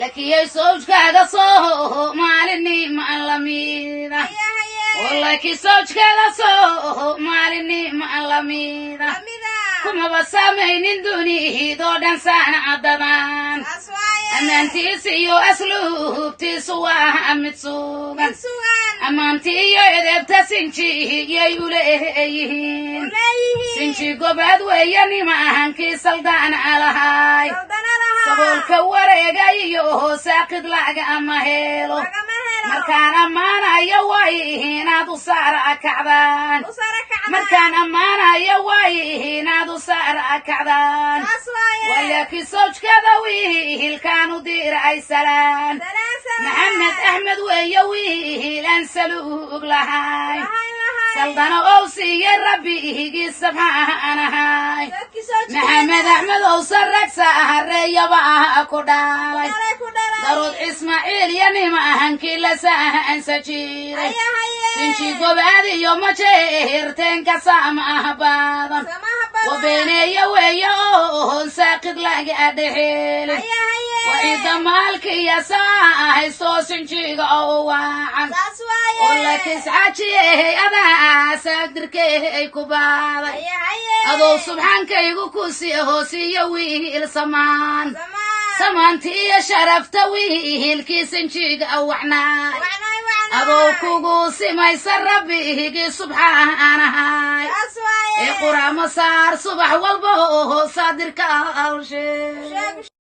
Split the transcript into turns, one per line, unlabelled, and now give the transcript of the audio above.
Lakiyay sawjkaaga soo maalinima lamida, walaki sawjkeeda soo maalinima lamida, kumaba samaynin dunidoo dhan saacadadan. Ammaantiisa iyo asluubtiisu waa mid sugan, ammaanti iyo edeebta sinjiyay uleeyihiin. Sinji gobaad weeye nima ahankii saldaan alahay, saboolka wareega iyo saaqid laga ama helo. Markaan ammaanayo way inaad u saara kacdaan, markaan ammaanayo way inaad u saara kacdaan. Walaki sawjkada wiilkaan u diray salaan, Maxamed Axmed weeye wiilaan saluug lahay, saldana ow siiyey rabbigii sabxaanahay. Maxamed Axmed ow sarag sahareeyaba ku dhalay, Daruud Ismaaciil iyo nima ahankii la sahansa jiray. Sinji gobaad iyo majeerteenka samaha badan, wabeeneeye weeye oon saaqid laga dhexeelin, waciida maalkiya saa haystoo sinjiga oo waacan oo lakisxaajiyey adaa saadirkeey ku baaday. Adoo subxaankaygu ku sii hoosiiyo wiil samaan, samaanti iyo sharafta wiilkii sinjiga wacnaay, adoo kugu simaysa rabbigii subxaanahay ee quraamo saar subax walba oo saadirka hawshee.